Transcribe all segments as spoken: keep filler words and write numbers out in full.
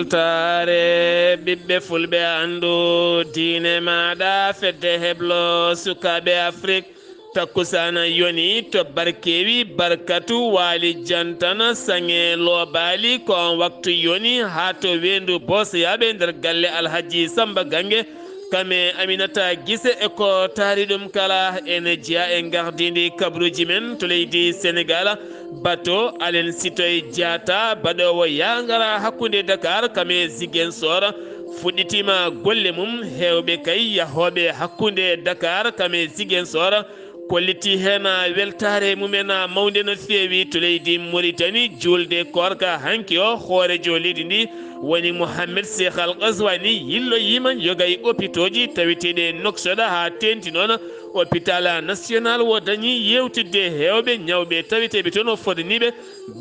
Weltaare ɓiɓɓe fulɓe, anndu diine maaɗa, fedde heblo sukaaɓe Afrik. Takkusaana yoni to Barkewi, Barkatu, Waali Jantana, Saŋe, Loobaali. Ko on waktu yoni haa to weendu Boosayaaɓe nder galle Alhaji Samba Gange. Kame Aminata Gise e ko taari ɗum kala, ene jeya e ngardiindi kabruuji men to leydi Senegaal. Bato Aline Sitoé Diatta, baɗoowo yaangara hakkunde Dakar kame Ziguinchor, fuɗɗitiima golle mum. Heewɓe kay yahooɓe hakkunde Dakar kame Ziguinchor kolliti heen weltaare mumen mawnde no feewi to leydi Mauritanie. Juulde koorka hanki o, hooreejo leydi ndi woni Mohamed Cheikh Al Ghazouani yilloyiima yoga e opitooji taweteeɗi e Nouakchott haa teeŋti noon hôpital national. O dañi yeewtidde heewɓe ñawɓe taweteeɓe toon, o fodaniiɓe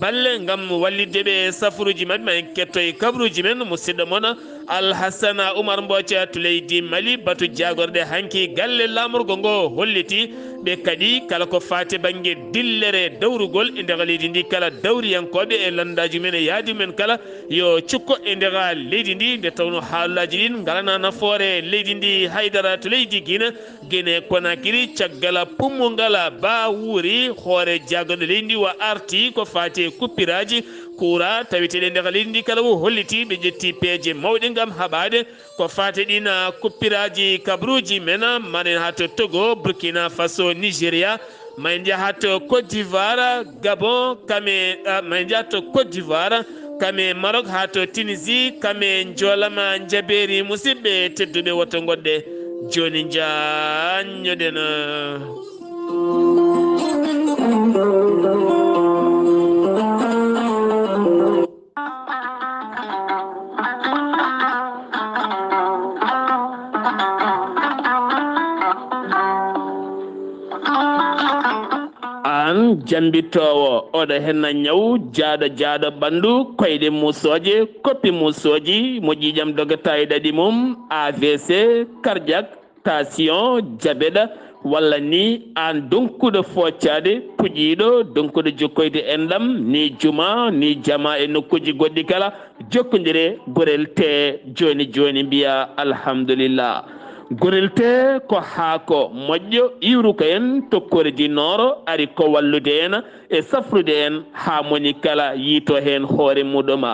balle ngam wallitde ɓe e safaruuji maɓɓe. Ma en ketto e kabruuji men, musidɗo mon Alhassana Oumar Mbooca to leydi Mali. Batu jaagorɗe hanki galle laamorgo ngo holliti ɓe kadi kala ko faati bannge dillere dawrugol e nder leydi ndi kala, dawriyankooɓe e lanndaaji men e yaadi men kala yo cukko e nder leydi ndi, nde tawnoo haalaaji ɗin ngalana nafoore leydi ndi haydara. To leydi Guinée, Guinée Conakry, caggal pummungal ba wuuri, hoore jaagorɗe leydi ndi wa arti ko faati e kuppiraaji kuura taweteeɗi e nder leydi ndi kala, o holliti ɓe ƴetti peeje mawɗe ngam haɓaade ko faati ɗin kuppiraaji kabruuji men. Ma en njaha to Togo, Burkina Faso, Nigeria, ma en njaha to Côte d'Ivoire, Gabon, kame, ah, ma en njaha to Côte d'Ivoire, kame Maroc haa to Tunisie, kame Njoolama Njabeeri. Musidɓe tedduɓe, woto ngoɗɗe, jooni njaññoɗen. Aan jambitoowo, oɗo henna ñaw jaaɗo jaaɗo ɓanndu, koyɗe muusooje, koppi muusooji, mo ƴiiƴam dogata e ɗaɗi mum, A V C, cardiaque, tension, diabète, walla ni aan donkuɗo foccaade, puƴiiɗo, donkuɗo jokkoyde enɗam, ni juma, ni jama e nokkuuji goɗɗi kala, jokkondire Gorel Tee jooni jooni, mbiya alhamdulillah. Gorel Tee ko haako moƴƴo, iwruka en tokkoreji nooro, ari ko wallude en e safrude en haa moni kala yiito heen hoore muɗum.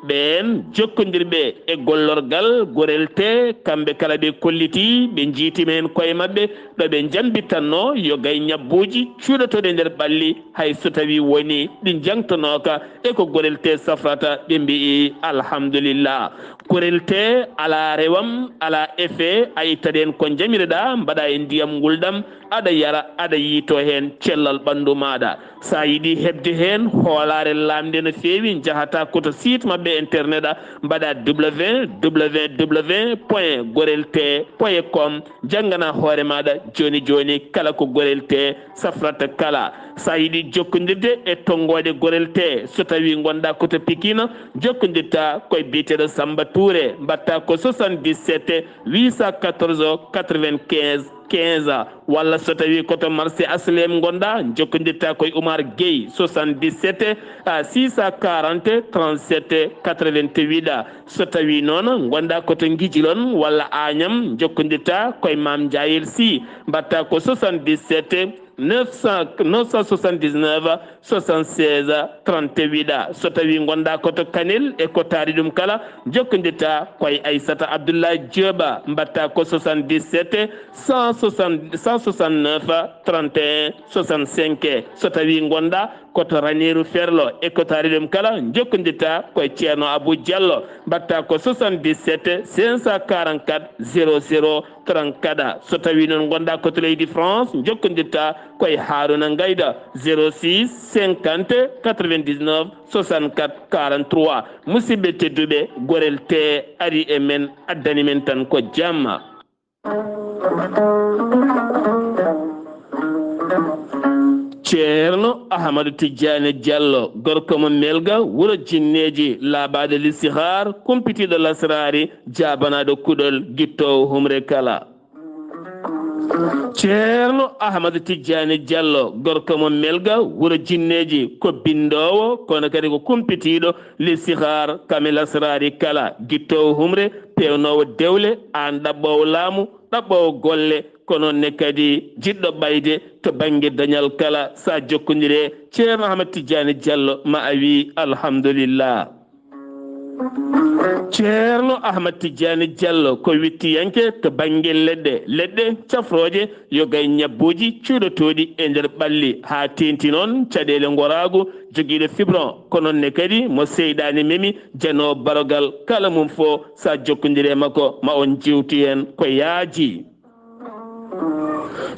Ɓeen jokkondirɓe e gollorgal Gorel Tee, kamɓe kala ɓe kolliti, ɓe njiitima heen koye maɓɓe, ɗo ɓe njambitanno yoga e ñabbuuji cuuɗotooɗi e nder ɓalli, hay so tawii woni ɗi njangtonooka e ko Gorel Tee safrata, ɓe mbiyi alhamdulillah. Gorel Tee alaa rewam, alaa effet, a ittat heen ko njamiroɗaa, mbaɗaa e ndiyam ngulɗam, aɗa yara, aɗa yiito heen cellal ɓanndu maaɗa. So a yiɗi heɓde heen hoolaare laamnde no feewi, njahata ko to site maɓɓe internet, a mbaɗa www point gorel tee point com, janngana hoore maaɗa jooni jooni kala ko Gorel Tee safrata kala. So a yiɗi jokkondirde e tonngooɗe Gorel Tee, so tawii ngonɗaa ko to Pikine, jokkondirta koye biyeteeɗo Samba Touré, mbaɗta ko soixante-dix-sept huit cent quatorze quatre-vingt-quinze quinze, walla so tawii ko to marché H L M ngonɗaa, jokkondirta koye Oumar Gueye, soixante-dix-sept six cent quarante trente-sept quatre-vingt-huit. So tawii noon ngonɗaa ko to Ngijilon walla Agnam, jokkondirta koye Mame Ndiayel Sy, mbaɗta ko soixante-dix-sept neuf cent, neuf cent soixante-dix-neuf soixante-seize trente-huit. So tawii ngonɗaa ko to Kanel e ko taari ɗum kala, jokkondirta koye Aissata Abdoulaye Diop, mbaɗta ko soixante-dix-sept cent soixante, cent soixante-neuf trente et un soixante-cinq. So tawii ngonɗaa ko to Raneeru Ferlo e ko taari ɗum kala, jokkondirta koye Ceerno Abou Diallo, mbaɗta ko soixante-dix-sept cinq cent quarante-quatre zéro zéro trente-quatre. So tawii noon ngonɗaa ko to leydi France, jokkondirta koye Harouna Ngayda, zéro six cinquante quatre-vingt-dix-neuf soixante-quatre quarante-trois. Musidɓe tedduɓe, Gorel Tee ari e men, addani men tan ko jamma. Ceerno Ahamadu Tijjaani Jallo, gorko mo Melga, wuro jinneeji, laaɓaaɗo listihaar, kumpitiiɗo lasraari, jaabanaaɗo kuɗol, gittoowo humre kala. Ceerno Ahmad Tijjaani Jallo, gorko mo Melga, wuro Jinneeji, ko binndoowo, kono kadi ko kumpitiiɗo, listihar, kamil asraari kala, gittoowo humre, peewnoowo dewle, aan ɗaɓɓoowo laamu, ɗaɓɓoowo golle, ko noon ne kadi jiɗɗo ɓayde to bannge dañal kala. So a jokkondiree Ceerno Ahmad Tijjaani Jallo, ma a wii alhamdulillah. Ceerno Ahmad Tijjaani Jallo ko wittiyanke to bannge leɗɗe, leɗɗe cafrooje, yoga e ñabbuuji cuuɗotooɗi e nder ɓalli, haa teeŋti noon caɗeele ngoraagu, jogiiɗo fibron, ko noon ne kadi mo seyɗaani memi, janoowo barogal, kala mum fof, so a jokkondiree makko, ma on njeewtu heen ko yaaji.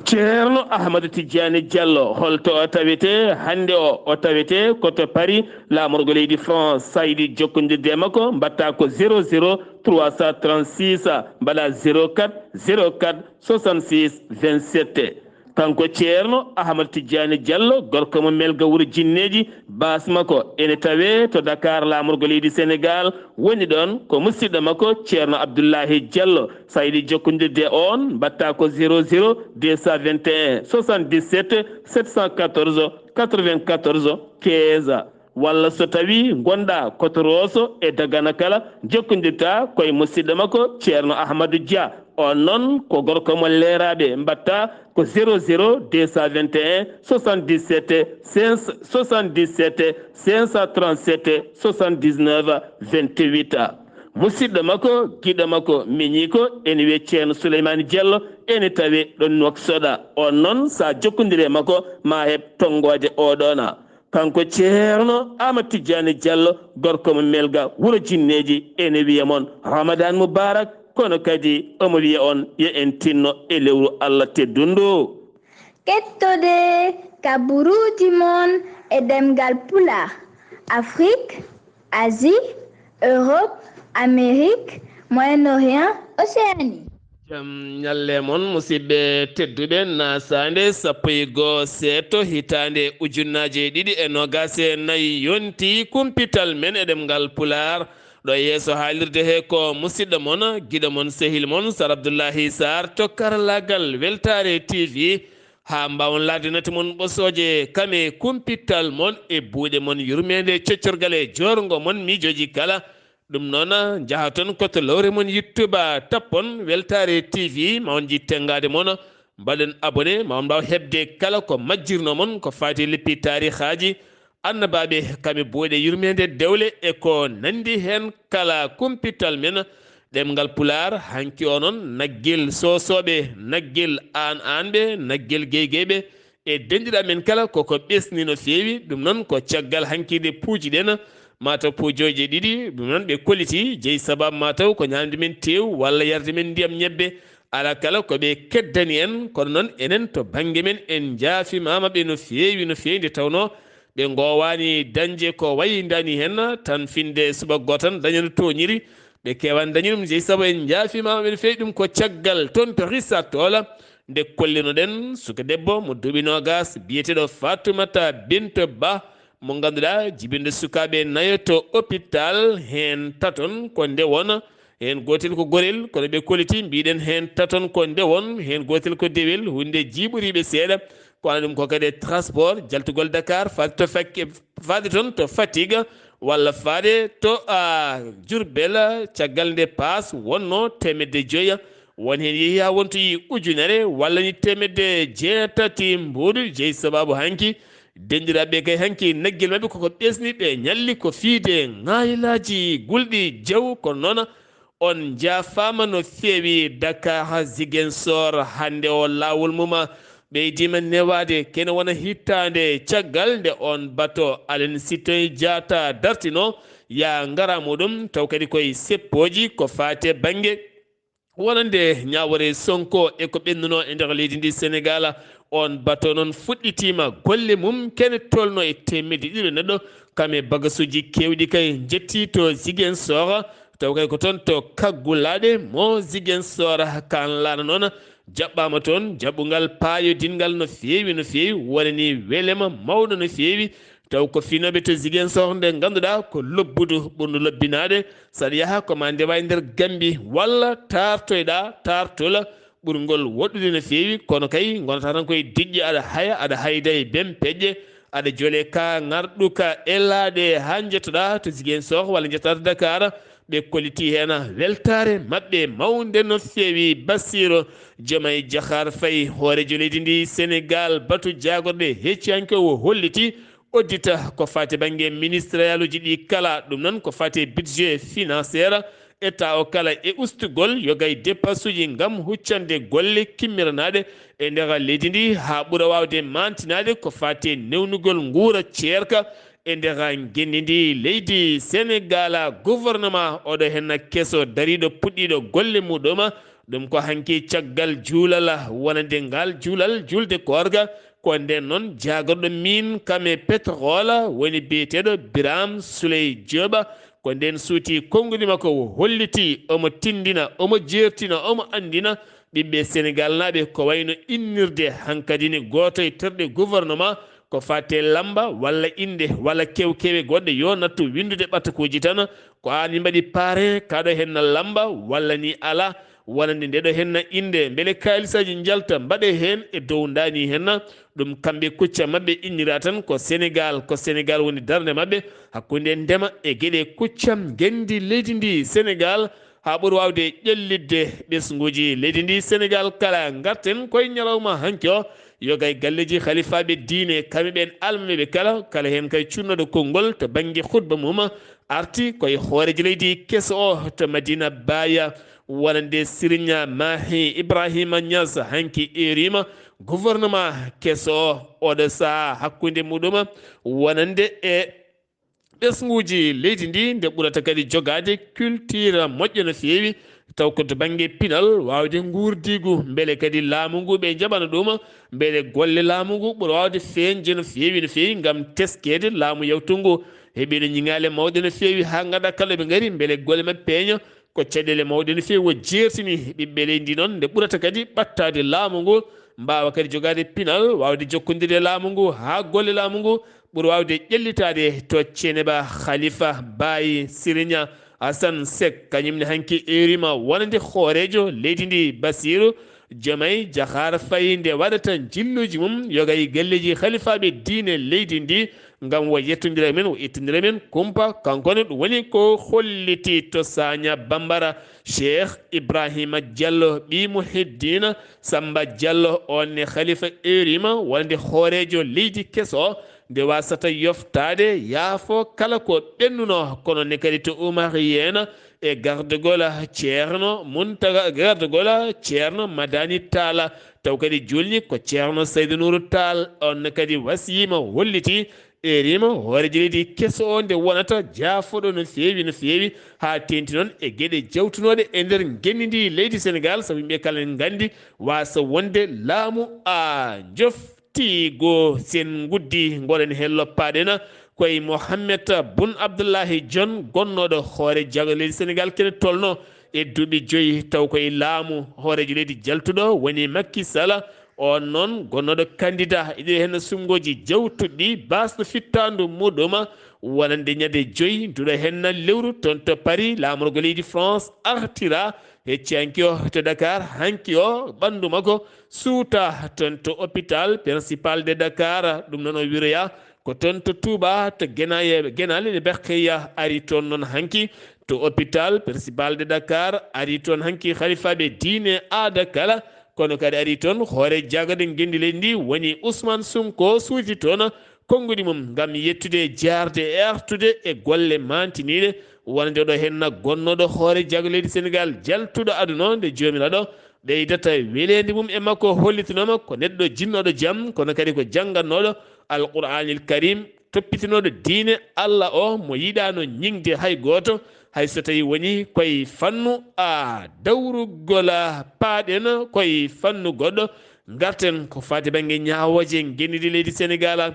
Ceerno Ahmadu Tijjaani Jallo, holto o tawetee? Hannde o, o tawetee ko to Paris, laamorgo leydi France. So a yiɗi jokkondirde e makko, mbaɗtaa ko zéro zéro trois cent trente-six, mbaɗaa zéro quatre zéro quatre soixante-six vingt-sept. Kanko Ceerno Ahmadu Tijjaani Jallo, gorko mo Melga wuro Jinneeji, baas makko ene tawee to Dakar, laamorgo leydi Senegaal, woni ɗoon ko musidɗo makko Ceerno Abdullahi Jallo. So a yiɗi jokkondirde e oon, mbaɗtaa ko zéro zéro deux cent vingt et un soixante-dix-sept sept cent quatorze quatre-vingt-quatorze quinze. Walla so tawii ngonɗaa ko to Rooso e Dagana kala, jokkondirtaa ko e musidɗo makko Ceerno Ahmadu Dia. Oon noon ko gorko mo Leeraaɓe, mbaɗtaa ko zéro zéro deux cent vingt et un soixante-dix-sept cinq cent soixante-dix-sept cinq cent trente-sept soixante-dix-neuf vingt-huit. Musidɗo makko, giɗo makko, miñiiko, ene wiyee Ceerno Suleymaani Jallo, ene tawee ɗo Nuwaksoda. Oon noon, so a jokkondirii e makko, ma heɓ tonngooje oo ɗoon. Kanko Ceerno Ahmad Tijjaani Jallo, gorko mo Melga, wuro Jinneeji, ene wiya mon Ramadan Mubarak, kono kadi omo wiya on yo en tinno e lewru Allah teddundu. Kettode kaburuuji mon e ɗemngal Pulaar, Afrik, Asie, Europe, Amérique, Moyen-Orient, Océanie. Jam ñalle mon, musidɓe tedduɓe, nasaande sappo e goo seeto hitaande ujunnaaje e ɗiɗi e noogaas e nayi yonti kumpital men e ɗemngal Pulaar. Ɗo yeeso haalirde he ko musidɗo mon, giɗo mon, sehil mon, Sar Abdullahi Sarr to karallaagal Weltaare T V. Haa mbaawon laatde note mon ɓosooje, kam e kumpital mon e buuɗe mon yurmeende, coccorgal e joorngo mon miijooji kala. Ɗum noon, njahaton ko to lowre mon YouTube, tappon Weltaare T V, ma on njiɗ tenngaade mon, mbaɗen abonné, ma on mbaaw heɓde kala ko majjirnoo mon ko faati e leppi taarihaaji, annabaaɓe, kam e buuɗe yurmeende, dewle e ko nanndi heen. Kala kumpital men ɗemngal Pulaar, hanki o noon, naggel Soosooɓe, naggel Aan Aanɓe, naggel Geygeyɓe, e denndiraaɓe men kala koko ɓesni no feewi. Ɗum noon ko caggal hanki nde puuji-ɗen mataw puujooje ɗiɗi, ɗum noon ɓe kolliti jeyi sababu mataw ko ñaamde men teewu walla yarde men ndiyam ñebbe. Alaa kala ko ɓe keddani en, kono noon enen to bannge men en njaafimaama ɓe no feewi, no feewi, nde tawnoo ɓe ngoowaani dañde ko wayi ndani heen, tan finde subaka goo tan daña no tooñiri. Ɓe keewaani dañde ɗum, jeyi sabu en njaafimaama ɓe no feewi. Ɗum ko caggal toon to Richard Toll, nde kollinoɗen suka debbo mo duuɓi noogaas biyeteeɗo Fatoumata Bintou Ba, mo ngannduɗaa jibinde sukaaɓe nayo to hôpital, heen taton ko ndewon, heen gootel ko gorel, kono ɓe kolliti, mbiɗen heen taton ko ndewon, heen gootel ko dewel, huunde jiiɓoriiɓe seeɗa. Ko wano ɗum ko kadi e transport, jaltugol Dakar, faade to Fak-, faade toon to Fatick, walla faade to, a, Diourbel, caggal nde paas wonnoo teemedde joyi, won heen yehi haa wontoyi ujunere, walla ni teemedde jeetati mbuuɗu, jeyi sababu hanki. Denndiraaɓe kay hanki naggel maɓɓe koko ɓesni, ɓe ñalli ko fiide ŋaayilaaji gulɗi jaw, kono noon on njaafaama no feewi. Dakar, Ziguinchor, hannde o laawol mum ɓeydiima newaade, kene wona hitaande caggal nde on bato Aline Sitoé Diatta dartino yaa ngara muɗum, taw kadi koye seppooji ko faati e bannge wonande ñaawore Sonko e ko ɓennunoo e nder leydi ndi Senegaal. On bato noon fuɗɗitiima golle mum, kene tolno e teemedde ɗiɗo neɗɗo, kam e bagasuuji keewɗi kay njetti to Ziguinchor. Taw kay ko toon to Kaggulaaɗe mo Ziguinchor, kaan laana noon jaɓɓaama toon jaɓɓungal paayodinngal no feewi, no feewi, wonani welema mawɗo no feewi. Taw ko finooɓe to Ziguinchor nde ngannduɗaa ko lobbudu ɓurndu lobbinaade. Saɗa yaha ko ma ndewa e nder Gambi walla taartoyɗaa taartola ɓurngol woɗɗude no feewi, kono kay ngonata tan koye diƴƴe, aɗa haya, aɗa hayda e bem peƴƴe, aɗa jole ka ŋarɗuka e laaɗe haa njettoɗaa to Ziguinchor walla njettoɗaa to Dakar. Ɓe kolliti heen weltaare maɓɓe mawnde no feewi. Bassirou Diomaye Diakhar Faye, hooreejo leydi ndi Senegal, batu jaagorɗe hecciyanke o holliti uddita ko faati bannge ministériel uji ɗi kala, ɗum noon ko faati e budget financier État o kala e ustugol yoga e dépenseuji ngam huccande golle kimmiranaaɗe e nder leydi ndi, haa ɓura waawde maantinaade ko faati e newnugol nguura ceerka e nder ngenndi ndi. Leydi Senegal, gouvernement oɗo henna keso dariiɗo puɗɗiiɗo golle muɗum, ɗum ko hanki caggal juulal wonande ngal juulal, juulde koorka. Ko ndeen noon jaagorɗo min kam e pétrole woni biyeteeɗo Birame Souleye Diop. Ko ndeen suuti konngudi makko, o holliti, omo tinndina, omo jeertina, omo anndina ɓiɓɓe Senegal naaɓe ko wayno innirde hankadi ni gooto e terɗe gouvernement ko faati e lamba walla innde walla kewkewe goɗɗe, yo nattu winndude ɓatakuuji tan. Ko aan min mbaɗi parrain, kaɗo henna lamba walla ni alaa, wonande nde ɗo henna innde, mbele kaalisaaji njalta mbaɗe heen e dow ndaani henna. Ɗum kamɓe kucca maɓɓe innira tan ko Senegal, ko Senegal woni darnde maɓɓe hakkunde ndema e geɗe kucca ngenndi leydi ndi Senegal, haa ɓuri waawde ƴellitde ɓesnguuji leydi ndi Senegal kala. Ngarten koye ñalawma hanki o, yoga e galleeji halifaaɓe diine, kamɓe ɓeen almameeɓe kala, kala heen kay cunnooɗo konngol to bannge khutba mum, arti koye hooreejo leydi keso o to Madina Baaya, wonande Sirinya Mahi Ibrahima Niass, hanki eerima gouvernement keso o, oɗo sahaa hakkunde muɗum wonande e ɓesnguuji leydi ndi, nde ɓurata kadi jogaade culture moƴƴo no feewi, taw ko to bannge pinal, waawde nguurdiigu, mbele kadi laamu ngu ɓe njaɓana ɗum, mbele golle laamu ngu ɓura waawde feeñde no feewi, no feewi ngam teskeede laamu yawtungu. Heɓiino ñiŋaale mawɗe no feewi, haa nganndaa kala ɓe ngari, mbele golle maɓɓe peeña. Ko caɗeele mawɗe no feewi, o jeertini ɓiɓɓe leydi ndi noon, nde ɓurata kadi ɓattaade laamu ngu, mbaawa kadi jogaade pinal, waawde jokkondirde laamu ngu haa golle laamu ngu ɓuri waawde ƴellitaade to Ceneba. Khalifa Baye Sirinya Hassan Seck, kañum ne hanki eerima wonande hooreejo leydi ndi, Bassirou Diomaye Diakhar Faye, nde waɗata njilluuji mum yoga e galleeji halifaaɓe diine leydi ndi, ngam o yettondira men, o ittondira men kumpa. Kanko ne, ɗum woni ko holliti to Saña Bambara, Cheikh Ibrahima Diallo, ɓii Muhiddina Samba Diallo, on ne halifa eerima wonande hooreejo leydi keso, nde wasata yoftaade yaafo kala ko ɓennuno, kono ne kadi to Umar Yeena e gardagol Ceerno Muntaga, gardagol Ceerno Madani Taala, taw kadi julni ko Ceerno Saydu Nuuru Taal, on ne kadi wasiyima, holliti, eerima hooreejo leydi keso o nde wonata jaafoɗo no feewi, no feewi, haa teeŋti noon e geɗe jawtunooɗe e nder ngenndi ndi leydi Senegal, sabu yimɓe kala ne nganndi wasa wonde laamu a jof tiigo sen nguddi, ngoɗen heen loppaɗen koye Mohamed Boun Abdallahi Dionne, gonnooɗo hoore jaago leydi Senegal, kene tolno e duuɓi joyi, taw koye laamu hooreejo leydi jaltuɗo woni Macky Sall. On noon gonnooɗo candidat, eɗen heen suɓngooji jawtuɗi, basɗo fittaandu muɗum wonande ñande joyi nduɗo heen lewru toon to Paris, laamorgo leydi France artira hecciyanke o to Dakar. Hanki o ɓanndu makko suuta toon to hôpital principal de Dakar, ɗum noon o wiroya ko toon to Touba, to Genaye, Genaale de Bakhiya, ari toon noon hanki to hôpital principal de Dakar, ari toon hanki halifaaɓe diine aada kala, kono kadi ari toon hoore jagade ngenndi leydi ndi woni Ousmane Sonko, suuti toon konngudi mum ngam yettude, jaarde e artude e golle maantiniiɗe wonande oɗo henna gonnooɗo hoore jagade leydi Senegal, jaltuɗo aduna o nde Joomiraaɗo ɓeydata weleendi mum e makko, hollitinooma ko neɗɗo jinnooɗo jam, kono kadi ko janngannooɗo Alqur'aanil Karim, toppitinooɗo diine Allah o, mo yiɗaano ñiŋde hay gooto, hay so tawii woni koye fannu a dawrugol, paaɗen koye fannu goɗɗo. Ngarten ko faati bannge ñaawooje ngenndi leydi Senegal.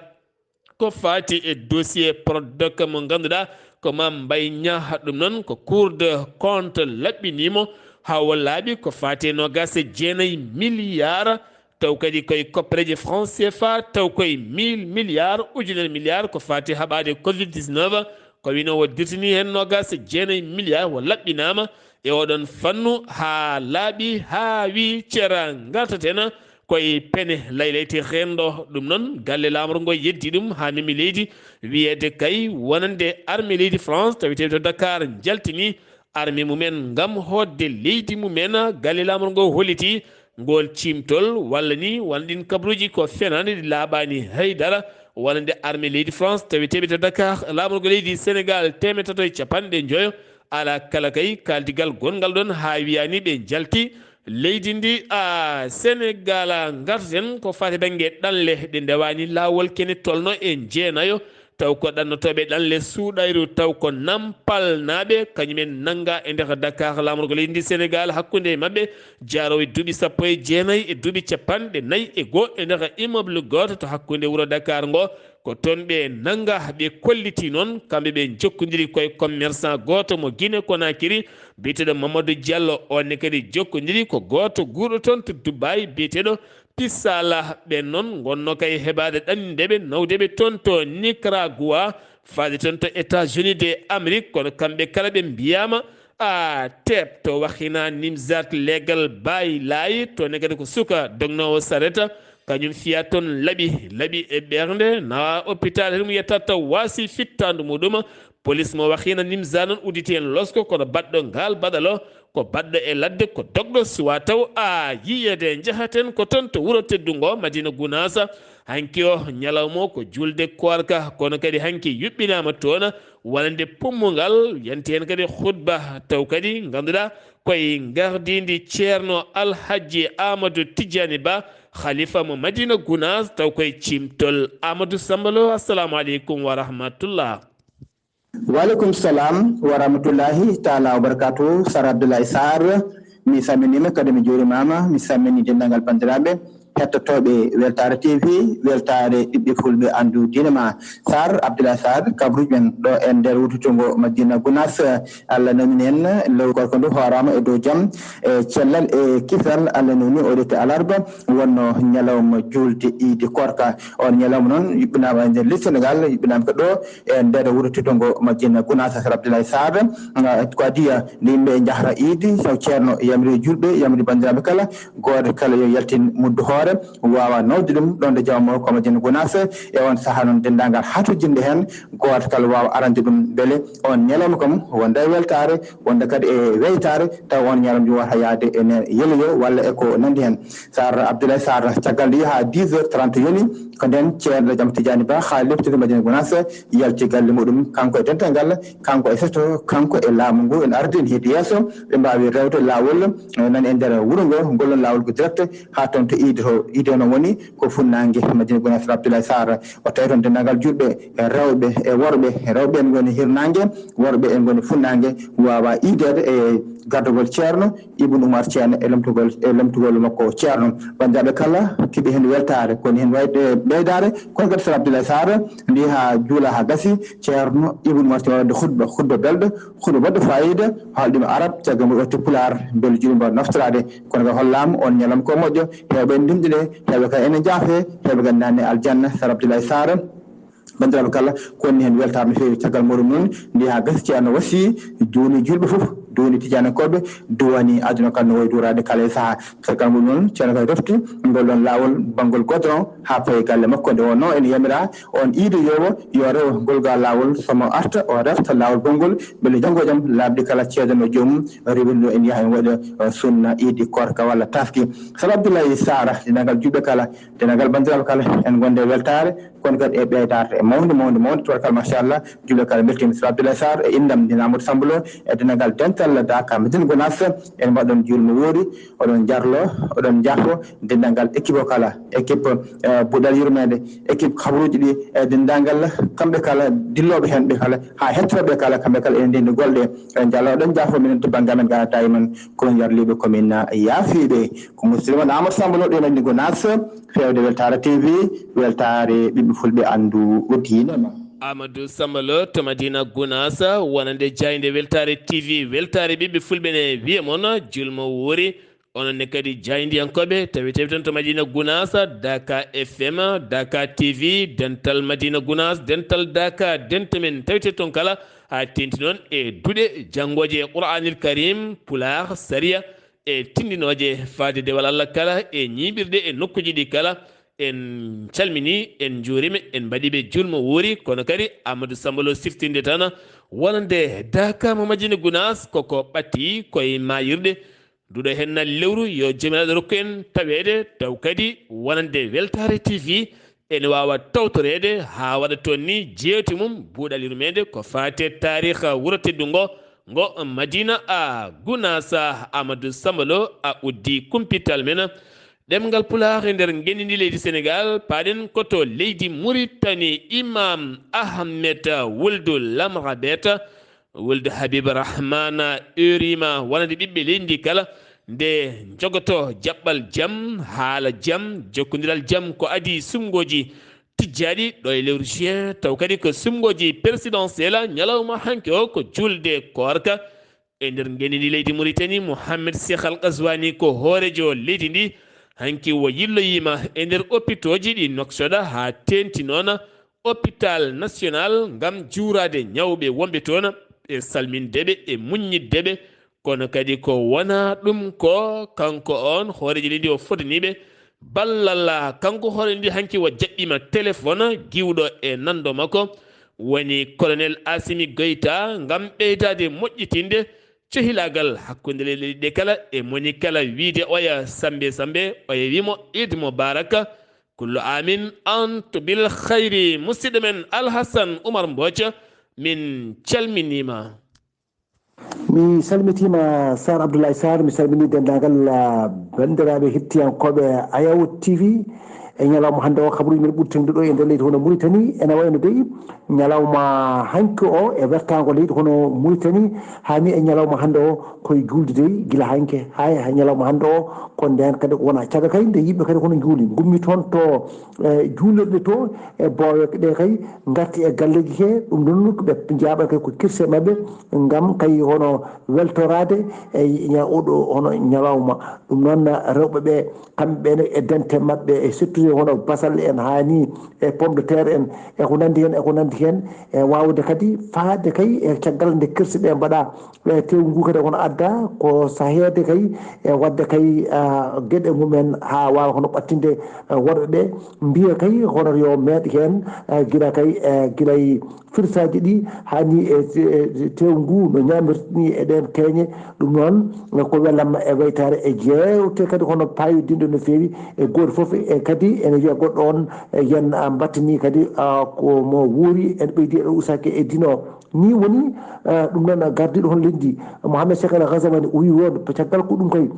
Ko faati e dossier Prodac mo ngannduɗaa ko Mame Mbaye Niang, ɗum noon ko Cour de compte laɓɓinii mo haa o laaɓi ko faati e noogaas e jeenayi milliards, taw kadi koye koppareeje franc C F A, taw koye mille milliards, ujunere milliards, ko faati haɓaade covid dix-neuf, ko wino o dirtini heen noogaas e jeenayi milliards, o laɓɓinaama e oɗon fannu haa laaɓi, haa wi cera ngartaten koye pene laylayti renndo. Ɗum noon, galle laamorgo ngo yeddi ɗum haa memi leydi. Wiyeede kay wonande armée leydi France, tawi tawi to Dakar, njaltini armée mumen ngam hootde leydi mumen. Galle laamorgo ngo holliti ngol ciimtol, walla ni won ɗin kabaruuji ko fenaande, ɗi laaɓaani hay dara. Wonande armée leydi France, tawi tawi to Dakar, laamorgo leydi Sénégal, teemeɗɗe tato e capanɗe njoyo. Alaa kala kay kaaldigal gonngal ɗon haa wiyaani ɓe njalti leydi ndi. A Senegal, ngarten ko faati bannge ɗanle ɗe ndewaani laawol, kene tolno e jeenayo, taw ko ɗannotooɓe ɗanle suuɗayru, taw ko nampalnaaɓe, kañumen nannga e nder Dakar, laamorgo leydi ndi Senegal, hakkunde e maɓɓe jaaroowo e duuɓi sappo e jeenayi e duuɓi capanɗe nayi e goo e nder immeuble gooto to hakkunde wuro Dakar ngo. Ko toon ɓe nannga, ɓe kolliti noon, kamɓe ɓe njokkondiri koye commerçant gooto mo Guinée Conakry, biyeteeɗo Mamadou Diallo. On ne kadi jokkondiri ko gooto guurɗo toon to Dubai, biyeteeɗo Pisala. Ɓen noon ngonno kay heɓaade ɗannde ɓe nawde ɓe toon to Nicaragua, faade toon to États-Unis de Amérique. Kono kamɓe kala ɓe mbiyaama a teep to Waxina, Nimzat, Legal, Baay Laay, toon ne kadi ko suka dognoowo sareta, kañum fiya toon laɓi, laɓi e ɓernde, nawa hôpital, heen mo yetta taw waasi fittaandu muɗum. Polis mo Waxina Nimzat noon udditi heen losko, kono baɗɗo ngaal baɗalo ko baɗɗo e ladde, ko dogɗo, suwa taw a yiyeede. Njahaten ko toon to wuro teddungo Madina Gunaasa. Hanki o ñalawma o ko julde koorka, kono kadi hanki yuɓɓinaama toon wonande pummungal, yanti heen kadi khutba, taw kadi ngannduɗaa koye ngardiindi Ceerno Alhajji Amadou Tidiani Ba, khalifa mo Madina Gunaas, taw koye ciimtol Amadou Samba Lo. Assalamu aleykum wa rahmatullah. Wa aleykum salam wa rahmatullahi taala wa barakatuh. Sar Abdoulaye Sarr, mi salminiima kadi mi juurimaama, mi salmini denndaangal banndiraaɓe hettotooɓe Weltaare T V, Weltaare ɓiɓɓe fulɓe anndu diine ma. Sarr, Abdoulaye Sarr, kabruuji men ɗo e nder wuttutungo Madina Gunaas. Allah newni en law gorko ndu hooraama e dow jam, e cellal, e kisal. Allah newni o rewti alarba, wonno ñalawma juulde iidi koorka. On ñalawma noon yuɓɓinaama e nder leydi Senegal, yuɓɓinaama ko ɗo e nder wuro teddungo Madina Gunaas. Sar Abdoulaye Sarr, ah, ko adii nde yimɓe njahra iidi, taw Ceerno yamiri juulɓe, yamiri banndiraaɓe kala, gooto kala yo yaltin muddu hoore, waawa nawde ɗum ɗo nde jawma o ko Madina Gunaas. E on sahaa noon denndaangal hatojinɗe heen, gooto kala waawa arande ɗum, mbele on ñalawma kam wonda e weltaare, wonda kadi e weytaare, taw on ñalawma wata yaade e nder yeloyo walla e ko nanndi heen. Sarr Abdoulaye Sarr, caggal nde yaha dix heures trente yoni, ko nden ceerno Jam Tidiani Ba, haa leftude Madina Gunaas, yalti galle muɗum, kanko e dental ngal, kanko e seto, kanko e laamu ngu, en ardi en heedi yeeso, ɓe mbaawi rewde laawol, eh, nan e nder wuro ngo, ngol ɗon laawol ko direct, haa toon to iidi to, iidi o noon woni ko funnaange Madina Gunaas. Abdoulaye Sarr, o tawi toon denndaangal juulɓe, e rewɓe, e worɓe, e rewɓe en ngoni hirnaange, worɓe en ngoni funnaange, waawa iideede e gardagol ceerno, Ibn Umar Ceerno e lomtugol, e lomtugol makko ceerno. Banndiraaɓe kala, keɓi heen weltaare, kono heen wayde ɓeydaare, kono kadi Sar Abdoulaye Sarr, ndi haa juula haa gasi, ceerno Ibn Umar Ceerno waɗde khutba, khutba belɗo, khutba baɗɗo faayiida, haalɗima arab, caggal mum o watti pulaar, mbele juuɗe mbawa naftoraade. Kono kadi hollaama on ñalawma ko moƴƴo, heewɓe en ndimɗine, heewɓe kadi ene njaafe, heewɓe kadi naatne aljanna. Sar Abdoulaye Sarr, banndiraaɓe kala, ko woni heen weltaare no feewi. Caggal muɗum noon, ndi haa gasi, ceerno wasi, duwani juulɓe fof, duwani tijaanankooɓe, duwani aduna kala no wayi duwraade kala e sahaa. Caggal mum noon, ceerno kadi refti ngol ɗoon laawol banngol goudron haa fayi galle makko. Nde wonnoo ene yamira on iidoyoowo yo rew ngol ga laawol, so mo arta o refta laawol bonngol, mbele janngo e jam laaɓɗi kala ceedano joomum, rewinno en yaha en waɗa, eh, sunna iidi koorka walla taaski. Sar Abdoulaye Sarr, denndaangal juulɓe kala, denndaangal banndiraaɓe kala, en ngonde e weltaare, kono kadi e ɓeydaare mawnde, mawnde, mawnde, tubarkalla, machallah, juulɓe kala mbeltiima. Sar Abdoulaye Sarr e inndam ndin Amadou Samba Lo, e denndaangal dental Daaka Madina Gunaas, en mbaɗon juulmo woori, oɗon jarlo, oɗon njaafo, denndaangal équipe o kala, équipe, eh, Buɗal Yurmeende, équipe kabaruuji ɗi, e denndaangal kamɓe kala dillooɓe heen ɓe kala, haa hettooɓe kala, kamɓe kala ene ndenndi golɗe. En njalo, oɗon njaafo minen to bannge amen, ngara dayman ko min yarliiɓe, ko min yaafiiɓe. Ko musidɗo mon Amadou Samba Lo, ɗo e Madina Gunaas, feewde Weltaare T V, weltaare ɓiɓɓe fulɓe anndu diine ma. Amadou Samba Lo to Madina Gunaas, wonande jaaynde Weltaare T V, weltaare ɓiɓɓe fulɓe ne wiya mon, juulmo woori, Onon ne kadi jaayndiyankooɓe, tawetee ton to Madina Gunaas, Daka F M, Daka T V, Dental Madina Gunaas, Dental Daka, dente men tawetee ton kala, haa teeŋti noon e duɗe janngooje Qur'aanil Kariim, Pulaar, Sariya, e tinndinooje faade dewal Allah kala, e ñiiɓirde e nokkuuji ɗi kala. En calminii, en njuuriima, en mbaɗii ɓe juulmo wuuri, kono kadi Amadou Samba Lo siftinde tan wonande Daka mo Madina Gunaas, koko ɓatti koye maayirɗe. Duɗo heen na lewru, yo Joomiraaɗo rokku en taweede, taw kadi wonande Weltaare T V ene waawa tawtoreede haa waɗa toon ni jeewte mum, buuɗal yurmeende ko faati e taariikh wuro teddungo ngo Madina a Gunaas. Amadou Samba Lo a uddii kumpital men. Ɗemngal Pulaar e nder ngenndi ndi leydi Senegaal, paaɗen ko to leydi Muritani, Imam Ahmed Wuldu Lamrabet, Wuldu Habib Rahman, euriima wonande ɓiɓɓe leydi ndi kala, nde njogoto jaɓɓal jam, haala jam, jokkondiral jam ko adii suɓngooji tijjaaɗi ɗo e lewru juin, taw kadi ko suɓngooji présidentiel ñalawma hanki o ko julde koorka. E nder ngenndi ndi leydi Muritani, Mohamed Cheikh Al Ghazouani ko hooreejo leydi ndi. Hanki o yilloyiima e nder opitooji ɗi Nouakchott haa teeŋti noon hôpital national ngam juuraade ñawɓe wonɓe toon, e salminde ɓe, e muññinde ɓe. Kono kadi ko wonaa ɗum ko kanko oon hooreejo leydi o fodanii ɓe ballal. Kanko hooreejo leydi hanki o jaɓɓiima téléphone giwɗo e nanndo makko, woni Colonel Assimi Goïta, ngam ɓeydaade moƴƴitinde cehilaagal hakkunde leyɗe ɗe kala e moni kala, wiyde oya Sambe Sambe, oya wiy mo Eid Mubarak, kullu amin antu bil khayri. Musidɗo men Alhassan Oumar Mbodj, min calminiima. Mi salmitiima Sarr Abdoulaye Sarr, mi salminii denndaangal, ah, banndiraaɓe hettiyankooɓe Ayaw T V. E ñalawma hannde o, kabaruuji men ɓuri teeŋde ɗo e nder leydi hono Mauritanie, ene wayno dey ñalawma hanki o e wertaango leydi hono Mauritanie, haa ni e ñalawma hannde o koye juulde dey, gila hanki haa e ñalawma hannde o, ko ndeen kadi ko wona caggal kay nde yimɓe kadi kono njuuli, ngummi toon to, eh, juulirɗe to e boowe ɗe kay, ngarti e galleeji he, ɗum noon ko ɓe njaaɓa kay ko kirse maɓɓe, ngam kay hono weltoraade e ña-, oɗo hono ñalawma. Ɗum noon rewɓe ɓe, kamɓe ne e dente maɓɓe, e surtout hono basal en haa ni, e pomme de terre en, e ko nanndi heen, e ko nanndi heen, e waawde kadi faade kay e caggal nde kirse ɗe mbaɗa. E tew ngu kadi kono adda ko saheede kay e waɗde kay, ah, geɗe mumen haa waawa hono ɓattinde, ah, worɓe ɓe, mbiya kay hono yo meeɗ heen, ah, gila kay, eh, gila e firsaaji ɗi haa ni e, e tew ngu no ñaamirta ni e ɗeen keeñe. Ɗum noon, eh, ko welamma e waytaare e jeewte kadi hono paayodinɗe no feewi e gooto fof e kadi ene wiya goɗɗo on, eh, yen, ah, mbattani kadi, ah, ko mo wuuri en ɓeydi e ɗo usake e dino. Ni woni, eh, ɗum noon gardiiɗo hono leydi, Mohamed Cheikh El Ghazouani, o wi won caggal ko ɗum koy,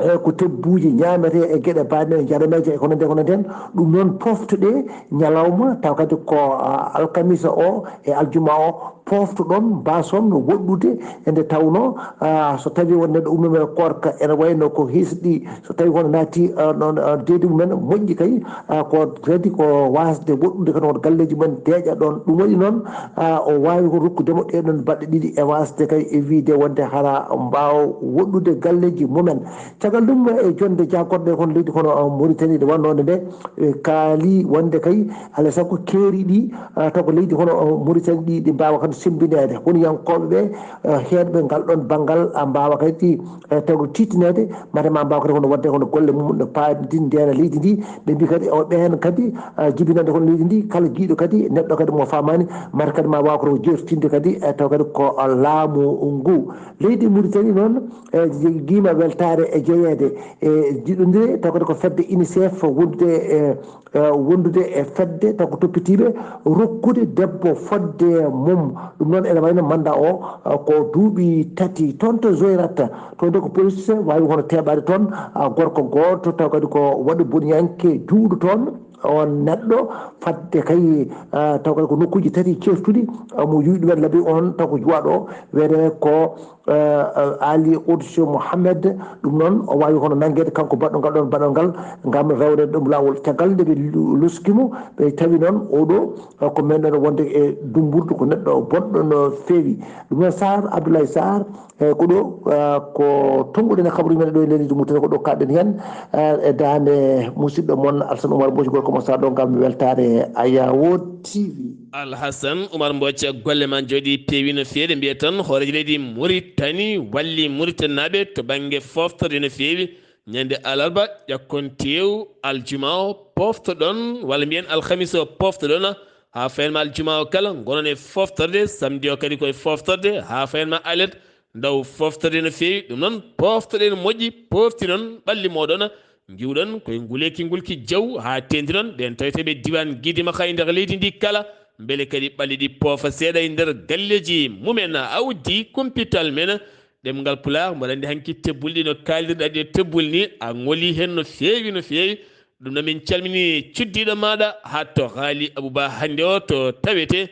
eh, ko tebbuuji ñaametee e geɗe baaɗe men, jarameeje e ko nanndi, ko nanndi heen. Ɗum noon poftoɗe ñalawma, taw kadi ko, ah, alkamisa o e aljuma o, poftoɗon, mbaason woɗɗude e nde tawnoo, ah, so tawii won neɗɗo ummiima e koorka, ene wayno ko hisɗi, so tawii kono naati, ah, noon, ah, deedi mumen moƴƴi kay, ah, ko kadi ko waasde woɗɗude kadi won galleeji mumen deeƴa ɗoon. Ɗum waɗi noon, ah, o waawi ko rokkude mo ɗee ɗoon baɗɗe ɗiɗi e waasde kay e wiyde wonde hara mbaawa woɗɗude galleeji mumen. Caggal ɗum, e jonnde jagorɗe kon leydi kono, ah, Mauritanie nde wannoonde nde, e kaali wonde kay alaa sago keeri ɗi, ah, taw ko leydi kono, ah, Mauritanie ɗi, ɗi mbaawa kadi semmbineede. Woniyankooɓe ɓe, ah, heedɓe ngal ɗoon banngal, ah, mbaawa kadi, eh, taw tiitineede, mate ma mbaawa kadi kono waɗde kono golle mum no paadi ndeena leydi ndi. Ɓe mbi kadi o ɓeen kadi, ah, jibinande kono leydi ndi, kala jiiɗo kadi neɗɗo kadi mo faamaani, mate kadi ma waaw kono jeertinde kadi, eh, taw kadi ko, ah, laamu ngu. Leydi Mauritanie noon, eh, jegiima weltaare e jeyeede e jiɗondire, taw kadi ko fedde UNICEF wondude e, eh, wondude e fedde taw ko toppitiiɓe rokkude debbo fodde mum. Ɗum noon ene wayno manda o, eh, ko duuɓi tati toon to Joyrat, toon de ko police waawi hono teeɓaade toon, ah, gorko gooto taw kadi ko waɗi boniyanke juuɗo toon. On neɗɗo fadde kay, ah, taw kadi ko nokkuuji tati ceertuɗi, ah, mo yuyɗi men labi on taw ko juwaɗo wiyete ko eh, eh, Ali Oudjo Mohamed. Ɗum noon, o waawi hono nanngeede kanko baɗɗo ngal ɗoon baɗal ngal ngam rewreede ɗum laawol. Caggal nde ɓe lu-, luski mo, ɓe tawi noon oɗo, eh, ko men ɗoon wonde e dumburdu, ko neɗɗo bonɗo no feewi. Ɗum noon, Sarr, Abdoulaye Sarr, eh, ko ɗo, eh, ko tonnguɗen e kabaruuji men ɗo e leydi Mauritanie, ko ɗo kaaɗɗen heen, eh, e daande musidɗo mon Alsan Oumar Mbodj, gorko mo Sarr ɗo ngam weltaare Ayawo T V. Alhasan Oumar Mbodj, golle ma njooɗi peewi no feewi. Mbiya tan hooreejo leydi Mauritanie walli Mauritanaaɓe to bannge foftorde no feewi. Ñande alarba, ƴakkon teew, aljuma o poftoɗon, walla mbiyen alhamis o poftoɗon, haa fayen ma aljuma o kala, ngonon e foftorde, samedi o kadi koye foftorde, haa fayen ma alet, ndaw foftorde no feewi. Ɗum noon, poftoɗen moƴƴi, poftinon ɓalli moɗon, ngiwɗon koye nguleyki ngulki jaw, haa tendinon ɓen taweteeɓe diiwaan Gidima, hay nder leydi ndi kala, mbele kadi ɓalli ɗi poofa seeɗa e nder galleeji mumen. Awdi kumpital men, ɗemngal Pulaar, mboɗo anndi hanki tebbuli ɗi no kaaldirɗa ɗi e tebbuli ni, a ŋoli heen no feewi, no feewi. Ɗum noon, min calmini cuddiiɗo maaɗa haa to Haali Abuba hannde o to tawete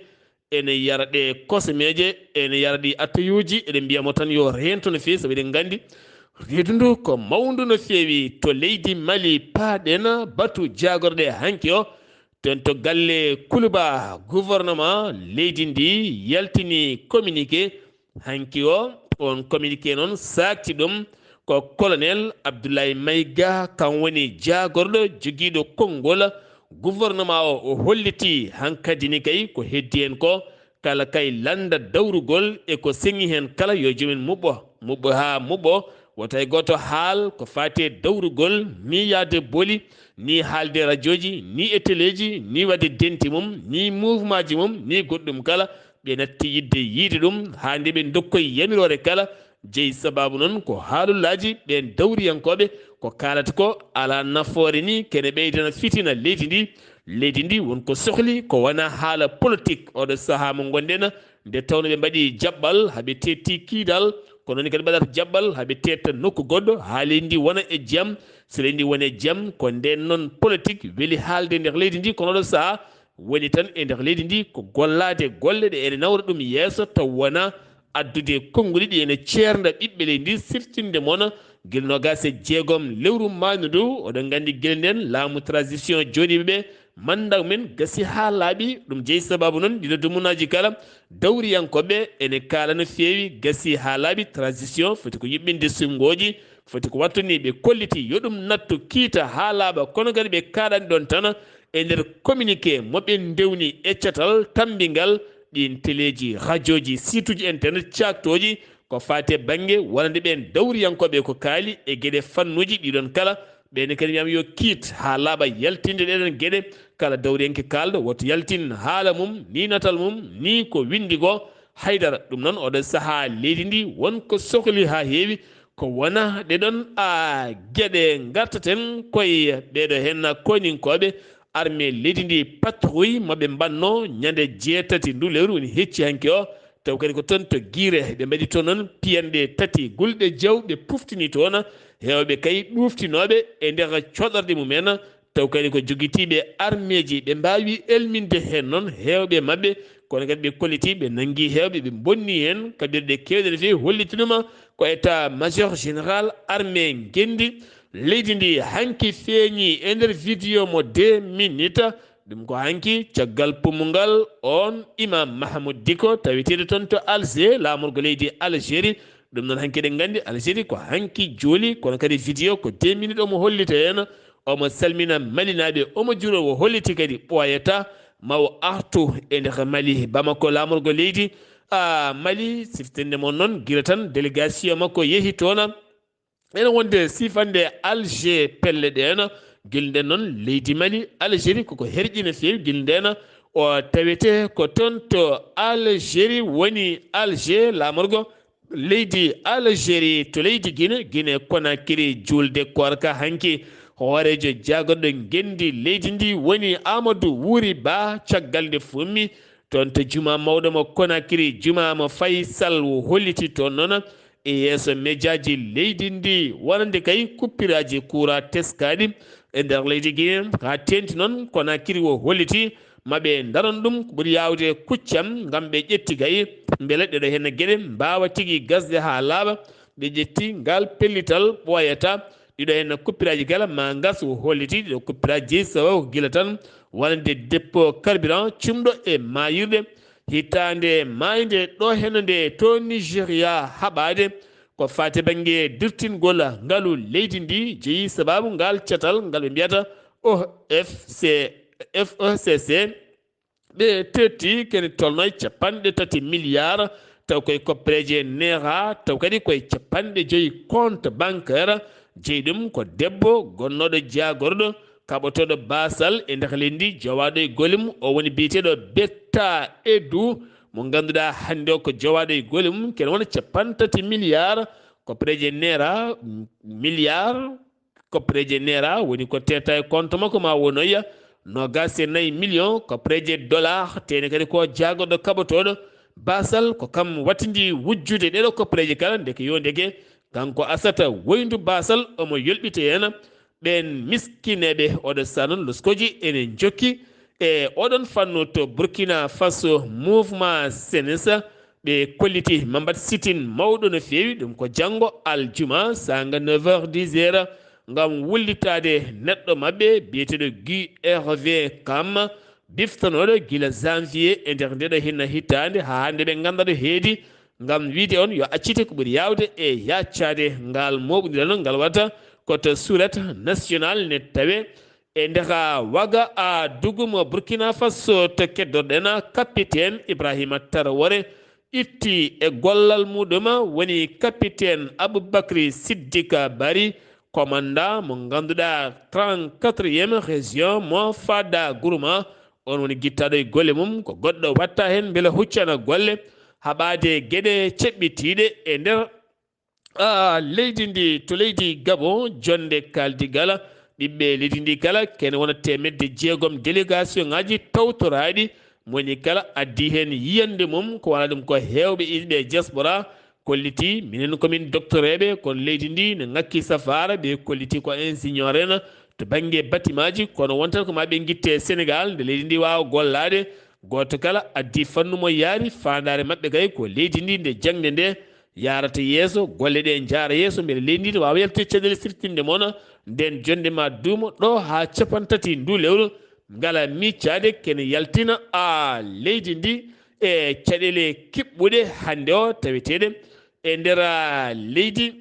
ene yara ɗe kosomeeje, ene yara ɗi attayuuji, eɗen mbiya mo tan yo reento no feewi, sabu eɗen nganndi reedu ndu ko mawndu no feewi. To leydi Mali paaɗen, batu jaagorɗe hanki o, toon to galle Kuluba, gouvernement leydi ndi yaltini communiqué. Hanki o, on communiqué noon saakti ɗum ko colonel Abdoulaye Maïga, kan woni jaagorɗo jogiiɗo konngol gouvernement o. O holliti hankadi ni kay ko heddi en ko, kala kay lannda dawrugol e ko seŋi heen kala, yo joomen muɓɓo, muɓɓo haa muɓɓo. Wota e gooto haal ko faati e dawrugol, ni yahde boli, ni haalde rajooji, ni e teleeji, ni waɗde denti mum, ni mouvement ji mum, ni goɗɗum kala. Ɓe natti yiɗde yiide ɗum, haa nde ɓe ndokkoyi yamiroore kala. Jeyi sabaabu noon ko haalullaaji ɓeen dawriyankooɓe, ko kaalata ko alaa nafoore ni, kene ɓeydana fitina leydi ndi. Leydi ndi won ko sohli, ko wonaa haala politik. Oɗo sahaa mo ngonɗen, nde tawno ɓe mbaɗi jaɓɓal, haa ɓe teetti kiidal, ko noon kadi mbaɗata jaɓɓal, haa ɓe teetta nokku goɗɗo, haa leydi ndi wona e jam. So leydi ndi woni e jam, ko ndeen noon politik weli haalde nder leydi ndi, kono oɗo sahaa woni tan e nder leydi ndi ko gollaade golle ɗe ene nawra ɗum yeeso, taw wonaa addude konnguɗi ɗi ene ceernda ɓiɓɓe leydi ndi, sirtinde mona gila noogaas e jeegom lewru maaynu ndu. Oɗon nganndi gila ndeen laamu transition jooɗiiɓe ɓe, mandat men gasi haa laaɓi, ɗum jeyi sabaabu noon ɗiɗo dumunaaji kala dawriyankooɓe ene kaala no feewi, gasi haa laaɓi, transition foti ko yuɓɓinde sunngooji, foti ko wattu ni ɓe kolliti yo ɗum nattu kiita haa laaɓa, kono kadi ɓe kaaɗani ɗoon tan e nder communiqué mo ɓe ndewni e catal tammbingal ɗiin teleeji, rajooji, site uji internet, caaktooji, ko faati e bannge wonande ɓeen dawriyankooɓe ko kaali e geɗe fannuuji ɗiɗon kala. Ɓeen kadi mbiyam yo kiit haa laaɓa yaltinde ɗeɗon geɗe. Kala dawriyanke kaalɗo woto yaltin haala mum, ni natal mum, ni ko winndi ko. Haydara. Ɗum noon, oɗo sahaa leydi ndi won ko sohli haa heewi, ko wona ɗeɗon a geɗe ngartaten koye ɓeɗo heen koninkooɓe. Armée leydi ndi patrouille mo ɓe mbanno ñande jeetati ndu lewru woni hecci hanki o. Taw kadi ko toon to Guiré ɓe mbaɗi toon noon piyanɗe tati gulɗe jaw, ɓe puftini toon heewɓe kay ɗuftinooɓe e nder coɗorɗe mumen. Taw kadi ko jogitiiɓe armeeji ɓe mbaawi elminde heen noon heewɓe maɓɓe, kono kadi ɓe kolliti ɓe nanngi heewɓe, ɓe mbonni heen kaɓirɗe keewɗe no feewi, hollitinuma ko état major général armée ngenndi leydi ndi hanki feeñi e nder vidéo mo deux minutes. Ɗum ko hanki caggal pummungal on Imam Mahamoud Diko, taweteeɗo toon to Alger, laamorgo leydi Algérie. Ɗum noon hanki eɗen nganndi Algérie ko hanki juuli, kono kadi vidéo ko deux minutes omo hollita heen, omo salmina Malinaaɓe, omo juuro, o holliti kadi ɓooyata ma o artu e nder Mali, Bamako, laamorgo leydi, a, Mali. Siftinde mon noon, gila tan délégation makko yehi toon. Ene wonde sifande Alger pelle ɗeen, gila ndeen noon leydi Mali, Algérie koko herƴi no feewi, gila ndeen o tawete ko toon to Algérie woni Alger, laamorgo leydi Algérie. To leydi Guinée, Guinée Conakry, juulde koorka hanki, hooreejo jaagorɗo ngenndi leydi ndi woni Amadou Wuri Ba. Caggal nde fummi toon to juma mawɗo mo Conakry, juma mo Faysal, o holliti toon noon e yeeso mejaaji leydi ndi wonande kay kuppiraaji kuuraa teskaaɗi e nder leydi Guinée. Haa teeŋti noon Conakry, o holliti ma ɓe ndaron ɗum ko ɓuri yaawde kuccam, ngam ɓe ƴetti kay mbele ɗeɗo heen geɗe mbaawa tigi gasde haa laaɓa. Ɓe ƴetti ngal pellital ɓooyata. Ɗiɗo heen kuppiraaji kala ma ngas o holliti ɗiɗo kuppiraaji jeyi sababu ko gila tan wonande dépôt carburant cumɗo e maayirɗe. Hitaande maayde ɗo heen nde to Nigeria haɓaade ko faati bannge dirtingol ngalu leydi ndi jeyi sababu ngal catal ngal ɓe mbiyata O F C, F O C C. Ɓe tetti kene tolno e capanɗe tati milliard, taw koye koppereje neera, taw kadi koye capanɗe joyi compte bancaire. Jeyi ɗum ko debbo gonnooɗo jaagorɗo kaɓotooɗo baasal e nder leydi ndi, jowaaɗo e golle mum, o woni biyeteeɗo Betta Edu, mo ngannduɗaa hannde o ko jowaaɗo e golle mum, kene wona capanɗe tati milliard koppereje neera, milliard. Koppereje neera woni ko teeta e compte makko ma wonoya noogas e nayi million koppereje dollar, tene kadi ko jaagorɗo kaɓotooɗo baasal, ko kam wattindi wujjude ɗeɗo koppereje kala, ndeke yo ndeke kanko Asata woyndu baasal omo yolɓita heen ɓeen miskineeɓe. Oɗo saa noon loskoji ene njokki e oɗon fannu to Burkina Faso, mouvement Senesa, ɓe kolliti mambat sitin mawɗo no feewi, ɗum ko janngo aljuma saanga neuf heures dix heures, ngam wullitaade neɗɗo maɓɓe biyeteeɗo Guy Hervé Kam, biftanooɗo gila janvier e nder ndeɗo hinna hitaande haa hannde. Ɓe ngannda ɗo heedi ngam wiide on yo accite ko ɓuri yaawde e yaccaade ngal mooɓondiral ngal waɗata ko to surette national ne tawe e ndeka waga a dugumo Burkina Faso to keddorɗen. Capitaine Ibrahima Traoré itti e gollal muɗum, woni capitaine Aboubacry Siddick Bari, commandant mo ngannduɗaa trente-quatrième région mo Fada Gourma. On woni gittaɗo e golle mum, ko goɗɗo watta heen mbele huccana golle haɓaade geɗe ceɓɓitiiɗe e nder Ah, leydi ndi, to leydi Gabon, jonde kaldigal ɓiɓɓe leydi ndi kala, kene wona teemedde jeegom délégation ngaji tawtoraaɗi, moni kala addi heen yiyannde mum, ko wona ɗum ko heewɓe iɓe diaspora kolliti, minen komin doktoreeɓe, kono leydi ndi ne ŋakki safaara, ɓe kolliti ko ingénieur en to bannge bâtiment ji, kono wontan ko ma ɓe ngitte Sénégal, nde leydi ndi waawa gollaade, gooto kala addi fannu mo yaari, faandaare maɓɓe kay ko leydi ndi nde jaŋde nde yaarata yeeso, golle ɗe njaara yeeso, mbele leydi ndi ne waawa yaltude caɗeele sirtinde mona. Nden jonde ma duumo ɗo haa capantati ndu lewru, ngala miccaade kene yaltina a leydi ndi e caɗeele kiɓɓuɗe hannde o taweteeɗe e nder a leydi.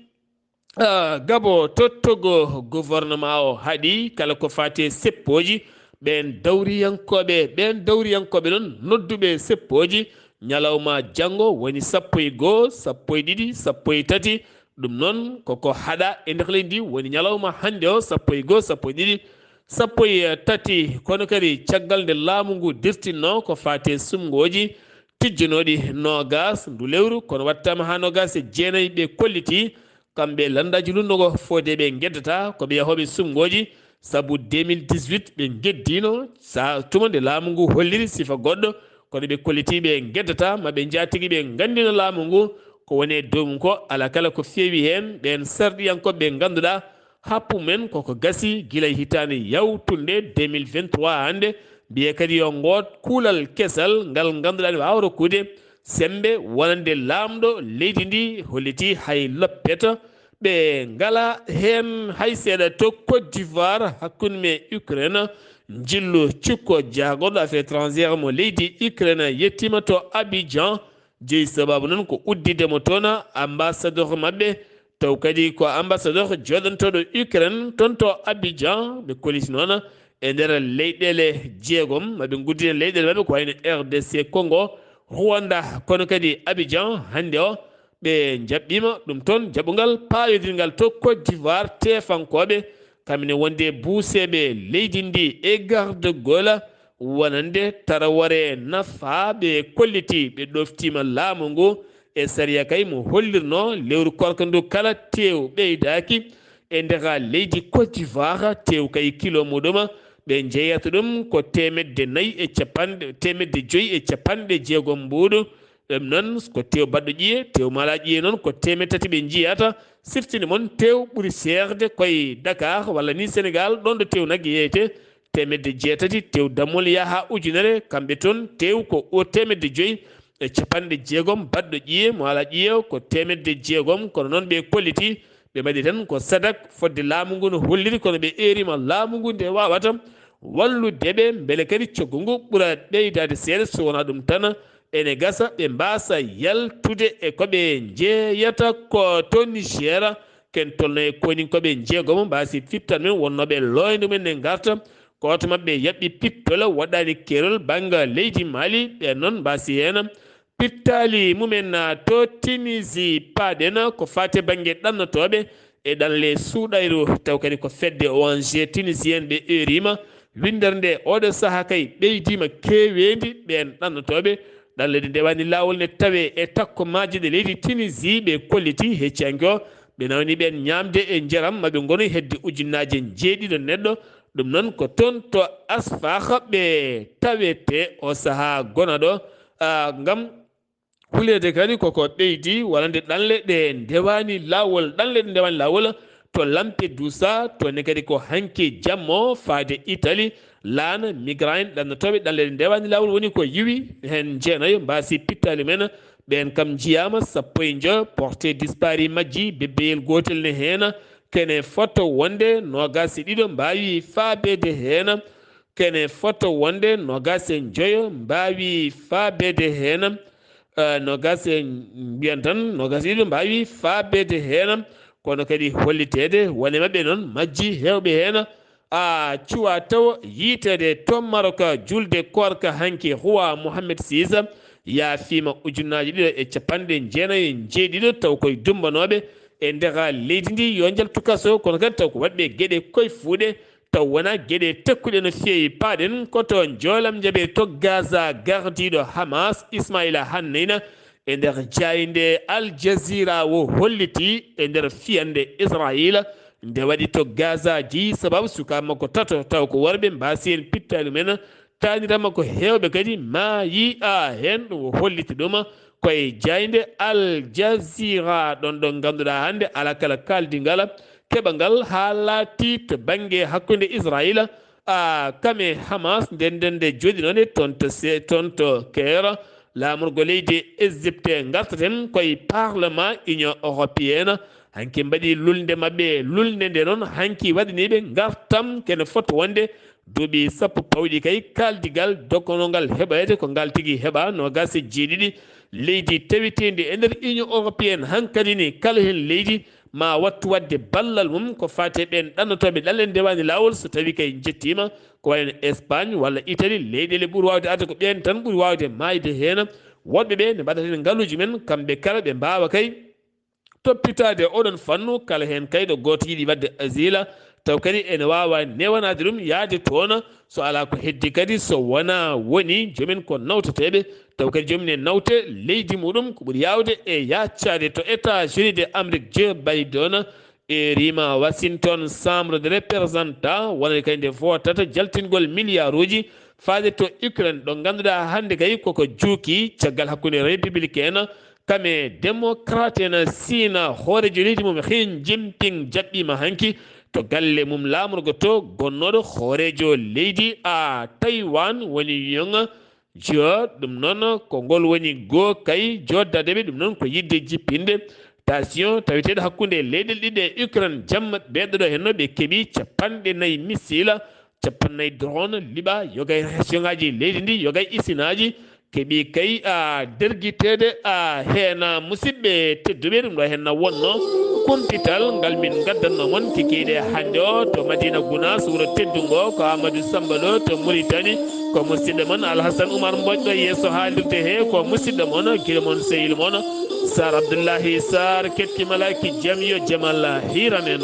Ah, Gabo tottogo gouvernement o haɗi kala ko faati e seppooji, ɓeen dawriyankooɓe, ɓeen dawriyankooɓe noon nodduɓe seppooji, ñalawma janngo woni sappo e goo, sappo e ɗiɗi, sappo e tati. Ɗum noon koko haɗa e nder leydi ndi, woni ñalawma hannde o, sappo e goo, sappo e ɗiɗi, sappo e tati. Kono kadi caggal nde laamu ngu dirtinno ko faati e sumngooji tijjanooɗi noogas ndu lewru, kono wattaama haa noogas e jeenayi ɓe kolliti, kamɓe lanndaaji lunndungo foodeeɓe ngeddata ko ɓe yahooɓe sumngooji, sabu deux mille dix-huit ɓe ngeddino sa tuma nde laamu ngu holliri sifa goɗɗo, kono ɓe kolliti ɓe ngeddata ma ɓe njaha tigi ɓe nganndina laamu ngu ko woni e dow mum ko, alaa kala ko feewi heen. Ɓeen sarɗiyankooɓe ɓe ngannduɗaa happu men koko gasi gila hitaande yawtunde deux mille vingt-trois hannde, mbiye kadi yo ngoot kuulal kesal ngal ngannduɗaa ne waawa rokkude semmbe wonande laamɗo leydi ndi, holliti hay loppet ɓe ngala heen hay seeɗa. To Côte d'Ivoire, hakkunde me Ukraine, njillu cukko jaagorɗo affaire étrangère mo leydi Ukraine yettiima to Abidjan, jeyi sababu noon ko udditde mo toon ambassadeur maɓɓe, taw kadi ko ambassadeur jooɗantooɗo Ukraine toon to Abidjan. Ɓe kolliti noon e nder leyɗeele jeegom, maɓe nguddina leyɗeele maɓɓe ko wayno R D C Congo, Rwanda, kono kadi Abidjan hannde o ɓe njaɓɓiima ɗum toon, jaɓungal paayodirngal to Côte d'Ivoire, teefankooɓe kamɓe ne wonde buuseeɓe leydi ndi e garde gola wonande Tarawore nafa ɓe kolliti ɓe ɗoftiima laamu ngu e sariya kay mo hollirno lewru korka ndu kala tew ɓeydaaki e ndeka leydi Côte d'Ivoire, tew kay kilo muɗum ɓe njeyata ɗum ko teemedde nayi e capanɗe, teemedde joyi e capanɗe jeegom mbuuɗu. Ɗum noon ko tew baɗɗo ƴiye, tew mala ƴiye noon ko teemedde tati ɓe njiyata. Siftinde mon tew ɓuri seerde koye Dakar walla ni Sénégal, ɗon ɗo tew nagge yeyete, teemedde jeetati, tew dammol yaha haa ujunere, kamɓe toon tew ko o teemedde joyi. e capanɗe jeegom baɗɗo ƴiye, mo alaa ƴiye ko teemedde jeegom. Kono noon ɓe kolliti, ɓe mbaɗi tan ko sadak fodde laamu ngu no holliri, kono ɓe eerima laamu ngu nde wawata wallude ɓe, mbele kadi coggu ngu ɓura ɓeydaade seeɗa. So wonaa ɗum tan, ene gasa ɓe mbaasa yaltude e ko ɓe njeeyata ko to Niger. Ken tolno e koninkooɓe jeegomo mbaasi fittan men wonnooɓe looyde men ne ngarta. Gooto maɓɓe yaɓɓi pittol, waɗɗaani keerol bannga leydi Mali. Ɓeen noon mbaasi heen pittaali mumen, ah, to Tunisie. Paaɗen ko faati e bannge ɗannotooɓe e ɗanle suuɗayru, taw kadi ko fedde O N G tunisien ɓe eeriima. Winndere nde oɗo sahaa kay ɓeydiima keeweendi ɓeen ɗannotooɓe. Ɗanle ɗe ndewaani laawol ne tawee e takko maaje ɗe leydi Tunisie ɓe kolliti hecciyanke o. Ɓe nawni ɓeen ñaamde e njaram, maɓe ngonu hedde ujunnaaje njeeɗiɗo neɗɗo. Ɗum noon ko toon to Asfah ɓe tawete o sahaa gona ɗo, ah, ngam huleede kadi koko ɓeydi wonande ɗanle ɗe ndewaani laawol, ɗanle ɗe ndewaani laawol to Lampedusa, to ne kadi ko hanki jammo faade Italie, laana migrant ɗannotooɓe ɗanle ɗe ndewaani laawol woni ko yiwi heen jeenayo mbaasi pittaali men. Ɓeen kam njiyaama sappo e njoyo porté disparu majji, bebbeyel gootel ne heen, kene foto wonde noogaas e ɗiɗo mbaawi faabeede heen. Kene foto wonde noogaas e njoyo mbaawi faabeede heen, eh, noogaas e, mbiyan tan noogaas e ɗiɗo mbaawi faabeede heen, kono kadi holliteede wone maɓɓe noon majji heewɓe heen. A cuwa taw yiiteede to Maroc, julde koorka hanki Roi Mohamed six yaafiima ujunnaaji ɗiɗo e capanɗe jeenayi e jeeɗiɗo, taw koye dumbanooɓe e nder leydi ndi yo njaltu kaso, kono kadi taw ko waɗɓe geɗe koye fuuɗe, taw wonaa geɗe tekkuɗe no feewi. Paaɗen ko to njoolam jaɓe to Gaza, gardiiɗo Hamas Ismaila Hanneyna e nder jaaynde Al Jazeera o holliti e nder fiyande Israayiila nde waɗi to Gaza jeyi sababu sukaaɓe makko tato, taw ko worɓe, mbaasi heen pittaali men, taanirama ko heewɓe kadi maayi, a heen ɗum o holliti ɗum koye jaaynde Al Jazeera, ɗon ɗo ngannduɗaa hannde alaa kala kaaldi ngal keɓa ngal haa laati to bannge hakkunde Israayiila, a, kam e Hamas, nden nden nde jooɗinoo nde toon to se-, toon to Caire, laamorgo leydi Égypte. Ngartaten koye Parlement Union Européenne, hanki mbaɗi lulnde maɓɓe, lulnde nde noon hanki waɗani ɓe ngartam kene foti wonde duuɓi sappo pawɗi kay, kaaldigal dogonongal heɓeede ko ngal tigi heɓa noogaas e jeeɗiɗi leydi taweteendi e nder Union Européenne. Hankadi ni kala heen leydi ma wattu waɗde ballal mum ko faati e ɓeen ɗannotooɓe ɗanle ndewaani laawol, so tawii kay njettiima ko wayi no Espagne walla Italie, leyɗeele ɓuri waawde arde ko ɓeen tan ɓuri waawde maayde heen. Woɗɓe ɓe ne mbaɗa heen ngaluuji men, kamɓe kala ɓe mbaawa kay toppitaade oɗon fannu, kala heen kayɗo gooto yiɗi waɗde asila, taw kadi ene waawa newanaade ɗum yahde toon, so alaa ko heddi kadi, so wonaa woni joomen ko nawteteeɓe, taw kadi joomen e nawte leydi muɗum, ko ɓuri yaawde e yaccaade to États-Unis de Amérique, Joe Biden, e rima Washington, Chambre de Représentants, wonande kadi nde footata jaltingol miliyaaruuji faade to Ukraine, ɗo ngannduɗaa hannde kay koko juuki caggal hakkunde républicain kam e démocrate en. Sina hooreejo leydi mum Xi Jinping jaɓɓiima hanki to galle mum laamorgo to, gonnooɗo hooreejo leydi a Taiwan woni Yong Jio. Ɗum noon ko ngol woni goo kay jooddade ɓe, ɗum noon ko yiɗde jippinde tension taweteeɗo hakkunde leyɗeele ɗiɗi e Ukraine. Jamma ɓeeɗo ɗo henno ɓe keɓi capanɗe nayi missile, capanɗe nayi drone liɓa, yogay région ngaji leydi ndi, yogay isinaaji keɓi kay a dergiteede a heena. Musidɓe tedduɓe, ɗum ɗo henna wonno kumpital ngal min ngaddanno mon kikiiɗe hannde o to Madina Gunaas, wuro teddungo, ko Amadou Samba Lo to Mauritanie, ko musidɗo mon Alhassane Oumar Mbodj ɗo yeeso haalirde he, ko musidɗo mon gila mon sehil mon Sar Abdoullahi Sar, ketti malaaki jam yo jamal hiran en.